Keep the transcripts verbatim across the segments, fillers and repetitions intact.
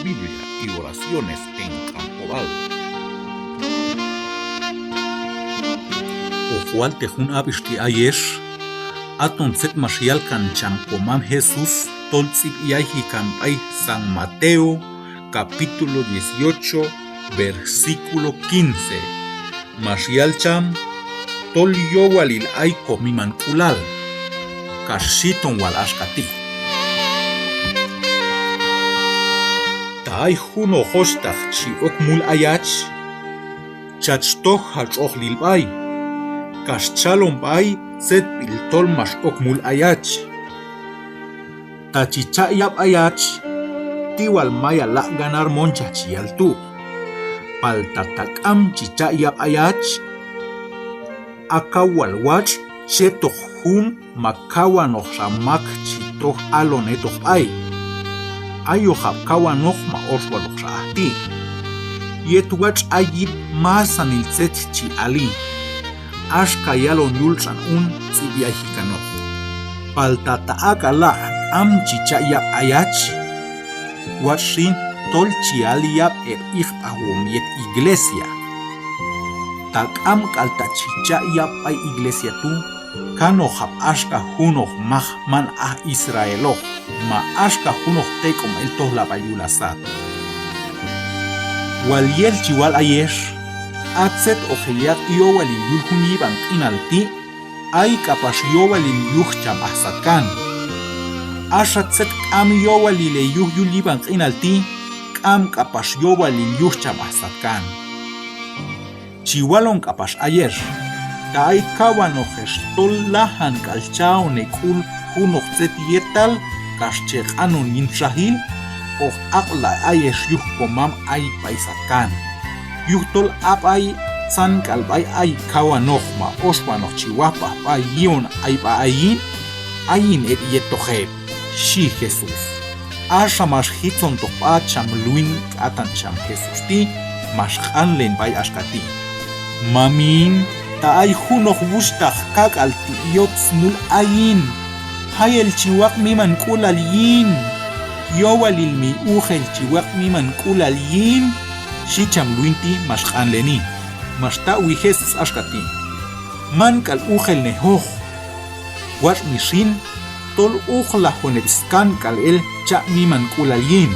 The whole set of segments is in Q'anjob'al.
Biblia y oraciones en Q'anjob'al. Hoq walteq jun ab'ix ti' ayex, aton tzet max yal kan cham Komam Jesús tol tz'ib' yayji kan b'ay San Mateo, capítulo dieciocho, versículo quince. Max yal cham tol yowalil ay komimank'ulal, kax xhi ton wal axka ti': Ta ay junoq juxhtaq chi ok mul ayach, chach toj ha tx'oqlil b'ay, kax chalon b'ay tzetb'il tol max ok mul ayach. Ta chi cha' yab' ayach, ti wal mayal laq' ganar monchaj chi yal tu'. Palta ta k'am chi cha' yab' ayach, a kaw wal watx' chetoq jun ma kawanoqxa mak chi toj alon hetoq b'ay. Ayoqab' kawanoq ma oxwanoqxa aj ti'. Yet watx' ay yip masanil tzet chi ali. Axka yalon yul tx'an un tz'ib' yayji kanoq. Palta ta ak'ala' k'am chi cha' yab' ayach, watx' xin tol chi al yab' heb' iqb'ajwom yet iglesia. Ta k'am k'al ta' chi cha' yab' b'ay iglesia tu', kanoqab' axka junoq mak man aj Israeloq, ma axka junoq tek'om el tojlab'al yul ha sat. Wal yel chi wal ayex, a tzet hoq heyaq' yowalil yul jun yib'an q'inal ti', ay k'apax yowalil yuj cham aj satkan. Axa tzet k'am yowalil heyuj yul yib'an q'inal ti', k'am k'apax yowalil yuj cham aj satkan. Chi walon k'apax ayex, ta ay kawanoq hex tol lajan k'al cha'on hek'ul junoq tzet yetal kax che q'anon yin txajil, hoq aq'lay ayex yuj Komam ay b'ay satkan. Yujtol a b'ay tzan k'al b'ay ay kawanoq ma oxwanoq chi wajb'aj b'a yi'on ay b'a ayin, ayin heb' yetoq heb', xhi Jesús. Axa max jitzontoq b'a cham Luin k'atan cham Jesús ti', max q'anlen b'ay axka ti': Mamin, ta ay junoq wuxhtaq kak'al ti' yok smul ayin, jayel chi waq' mimank'ulal yin. Yowalil mi uqel chi waq' mimank'ulal yin, xhi cham Luin ti' max q'anleni. Max taq'wi Jesús axka ti': Man k'al uqelnejoq. Watx' mi xin tol uqlajon heb' skan k'al el cha' mimank'ulal yin.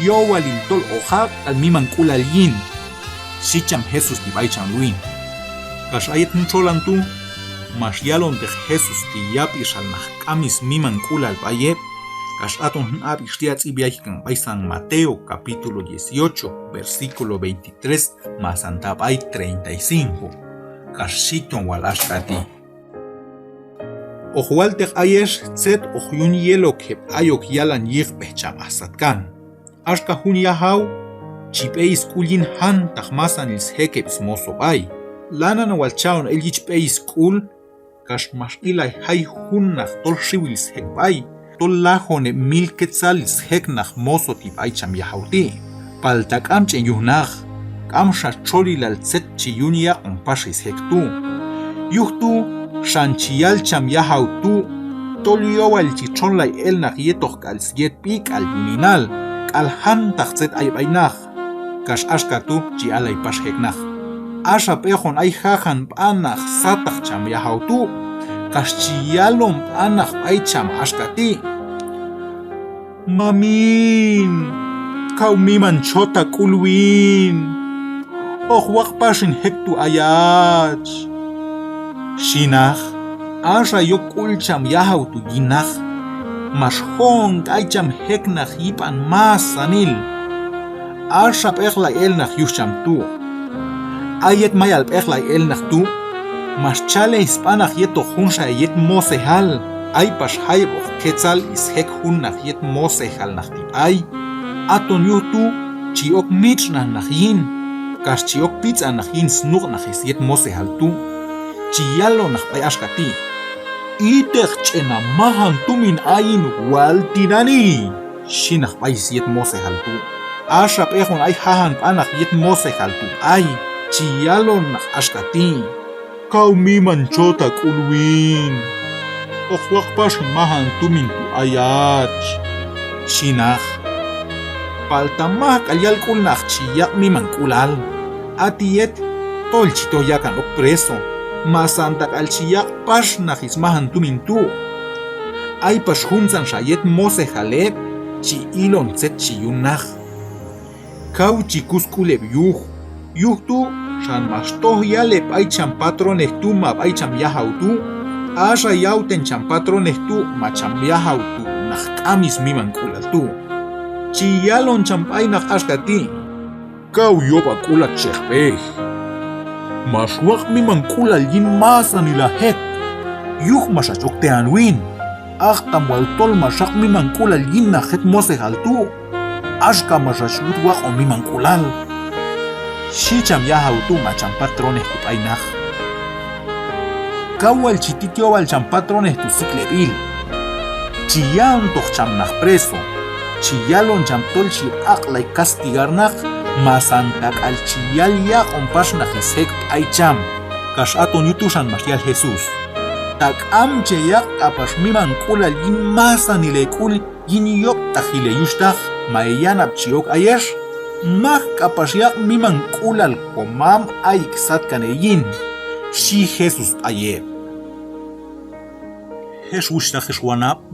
Yowalil tol hoq jaq' k'al mimank'ulal yin, xhi cham Jesús ti' b'ay cham Luin. Kax a yet jun txolan tu', max yalonteq Jesús ti' yab'ixal naq k'am smimank'ulal b'ay heb', kax aton jun ab'ix ti' a tz'ib' yayji kan b'ay San Mateo, capítulo dieciocho, versículo veintitrés, masanta b'ay treinta y cinco, kax xhi ton wal axka ti': Hoq walteq ayex tzet hoq yun yelok heb' ayok yalan yiqb'ej cham aj satkan. Axka jun yajaw chi b'ey sk'ul yin jantaq masanil sjek heb' smoso b'ay. Lanan wal cha'on el yich b'ey sk'ul, kax max ilay jay jun naq tol xiwil sjek b'ay, tol lajon heb' mil quetzal sjek naq moso ti' b'ay cham yajaw ti'. Palta k'am ch'en yuj naq, k'amxa txolilal tzet chi yun yaq'on pax sjek tu'. Yuj tu' xan chi yal cham yajaw tu' tol yowalil chi txonlay el naq yetoq k'al syetb'i k'al yuninal k'al jantaq tzet ay b'ay naq. Kax axka tu' chi allay pax jek' naq. Axa b'ejon ay jajan b'a naq sataq cham yajaw tu', kax chi yalon b'a naq b'ay cham axka ti': Mamin, kaw miman chot ha k'ul win. Hoq waq' pax hin jek' tu' ayach, xhi naq. Axa yok sk'ul cham yajaw tu' yin naq, max jo'on k'ay cham jek' naq yib'an masanil. Axa b'eqlay el naq yuj cham tu'. A yet mayal b'eqlay el naq tu', max chalej sb'a naq yetoq junxa yet mosejal, ay pax jayeb'oq quetzal sjek' jun naq yet mosejal naq ti' b'ay. Aton yuj tu' chi ok mitx'naj naq yin, kax chi ok pitz'an naq yin snuq' naq syet mosejal tu'. Chi yalon naq b'ay axka ti': Iteq ch'en ha majan tumin ayin wal tinani', xhi naq b'ay syet mosejal tu'. Axa b'ejon ay jajan b'a naq yet mosejal tu' b'ay, chi yalon naq axka ti': Kaw miman chot ha k'ul win. Hoq waq' pax hin majan tumin tu' ayach, xhi naq. Palta maj k'al yal k'ul naq chi yaq' mimank'ulal. A ti' yet tol chi toj yakan ok preso, masanta k'al chi yaq' paxnaq is majan tumin tu'. Ay pax juntzanxa yet mosejal heb' chi ilon tzet chi yun naq. Kaw chi kus sk'ul heb' yuj. Yuj tu' xan max toj yal heb' b'ay cham patronej tu' ma b'ay cham yajaw tu', axa yawten cham patronej tu' ma cham yajaw tu' naq k'am is mimank'ulal tu'. Chi yalon cham b'ay naq axka ti': Kaw yob' a k'ul a chejb'ej. Max waq' mimank'ulal yin masanil a jet. Yuj max ach ok te'an win. Ajtam wal tol max aq' mimank'ulal yin naq jet mosejal tu', axka max ach wut waq'on mimank'ulal, xhi cham yajaw tu' ma cham patronej tu' b'ay naq. Kaw wal chi tit yowal cham patronej tu' sik'leb'il. Chi ya'ontoq cham naq preso, chi yalon cham tol chi aq'lay castigar naq, masanta k'al chi yal yaq'on paxnaq is jek' b'ay cham. Kax aton yuj tu' xan max yal Jesús: Ta k'am che yaq' k'apax mimank'ulal yin masanil e k'ul yin yob'taqil e yuxhtaq ma e yanab' chi ok ayex, maj k'apax yaq' mimank'ulal ko mam ayik' satkan eyin, xhi Jesús b'ay heb'. Hex wuxhtaq, hex wanab',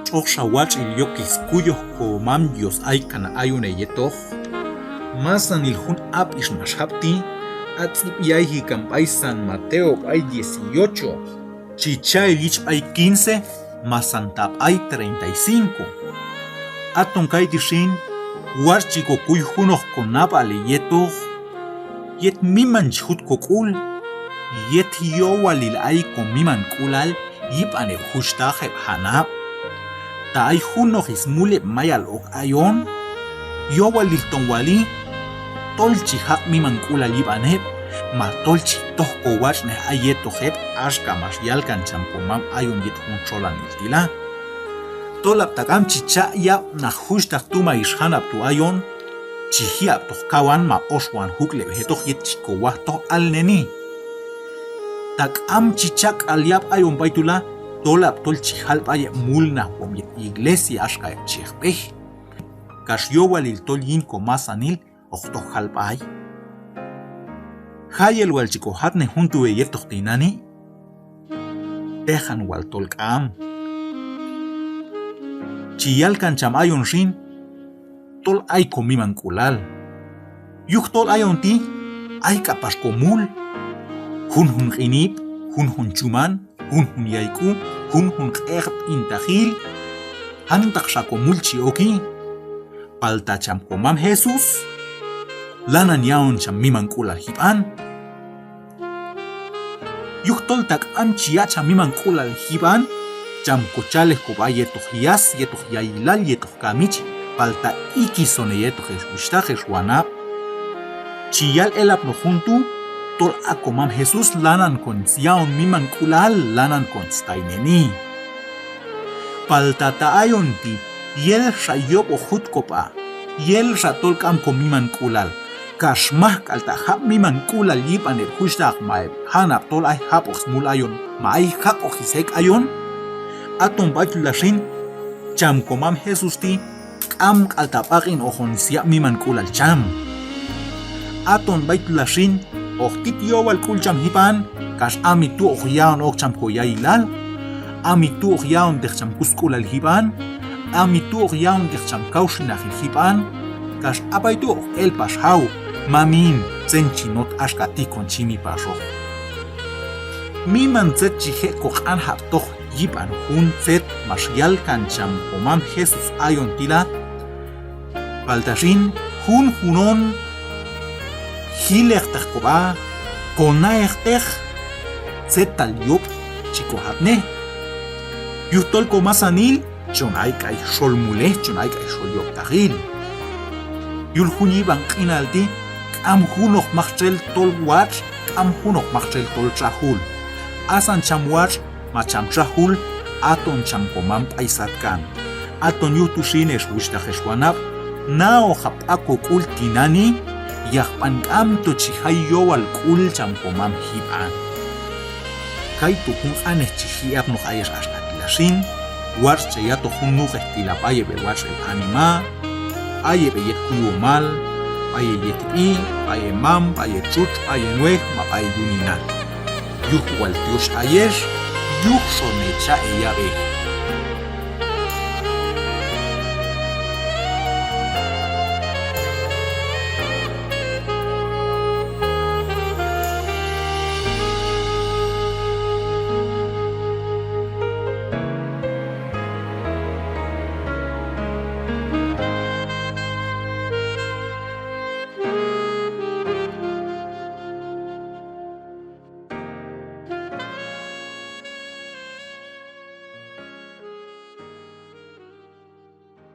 tx'oqxa watx'il yok is kuyoj ko Mam Dios aykan ayon e yetoq. Masanil jun ab'ix max jab' ti', a tz'ib' yayji kan b'ay San Mateo b'ay dieciocho, chi cha el yich b'ay quince masanta b'ay treinta y cinco. Aton kay ti' xin, watx' chi ko kuy junoq ko nab'al e yetoq, yet miman chi jut ko k'ul, yet yowalil ay ko mimank'ulal yib'an heb' juxhtaq, heb' janab'. Ta ay junoq is mul heb' mayal ok ayon, yowalil ton wali tol chi jaq' mimank'ulal yib'an heb' ma tol chi toj ko watx'nej ay yetoq heb', axka max yal kan cham ko mam ayon yet jun txolanil ti' la. Tolab' ta k'am chi cha' yab' naq juxhtaq tu' ma ix janab' tu' ayon, chi ji' ab'toq kawan ma oxwan juk'leb' jetoq yet chi ko waj toj alneni. Ta k'am chi cha' k'al yab' ayon b'ay tu' la, tolab' tol chi jal b'ay heb' mulnajwom yet iglesia axka heb' chejb'ej. Kax yowalil tol yin ko masanil hoq toj jal b'ay. Jayel wal chi ko jatnen jun tu' e yetoq tinani', tejan wal tol k'am. Chi yal kan cham ayon xin, tol ay ko mimank'ulal. Yujtol ayon ti' ay k'apax ko mul, junjun q'inib', junjun chuman, junjun yayk'u, junjun q'eqb'intaqil, jantaqxa ko mul chi oki. Palta cham ko mam Jesús lanan ya'on cham mimank'ulal jib'an. Yujtol ta k'am chi ya' cham mimank'ulal jib'an, cham ko chalej ko b'a yetoq yas, yetoq yayilal, yetoq kamich, palta ikison e yetoq ex wuxhtaq, ex wanab'. Chi yal elapnoq jun tu', tol a ko mam Jesús lanan kon ya'on mimank'ulal, lanan kon stayneni. Palta ta ayon ti' yelxa yob' hoq jut ko b'a, yelxa tol k'am ko mimank'ulal, kax maj k'al ta' jab' mimank'ulal yib'an heb' juxhtaq ma heb' janab' tol ay jab'oq smul ayon ma ay jab'oq sjek' ayon. Aton b'aytulal xin, cham ko mam Jesús ti' k'am k'al ta' b'aq'in hoqon syaq' mimank'ulal cham. Aton b'aytulal xin, hoq tit yowal k'ul cham jib'an, kax a mi tu' hoq ya'on ok cham ko yayilal, a mi tu' hoq ya'onteq cham kusk'ulal jib'an, a mi tu' hoq ya'onteq cham kawxinaqil jib'an, kax a b'ay tu' hoq el pax jaw: Mamin, tzen chi not axka ti', kon chi mi paxoq. Miman tzet chi je' ko q'anjab'toq yib'an jun tzet max yal kan cham ko mam Jesús ayon ti' la. Palta xin, junjun on jileqteq ko b'a, ko na'ejteq tzetal yob' chi ko jatne. Yujtol ko masanil chon ayk'ay xol mulej, chon ayk'ay xol yob'taqil. Yul jun yib'an q'inal ti' k'am junoq maktxel tol watx', k'am junoq maktxel tol txajul. Asan cham watx' ma cham txajul, aton cham ko mam b'ay satkan. Aton yuj tu' xin, ex wuxhtaq, ex wanab', na'ojab' b'a ko k'ul tinani', yaqb'an k'amto chi jay yowal k'ul cham ko mam jib'an. Kaytu' jun q'anej chi ji' apnoq ayex axka ti' la xin, watx' che ya'toq jun nuq'ej ti' la b'ay heb' hewatx'il anima, b'ay heb' heyet kuywomal, b'ay heyetb'i, b'ay hemam, b'ay hetxutx, b'ay henuej, ma b'ay heyuninal. Yuj wal Dios ayex, yuj xon hecha' heyab'ej.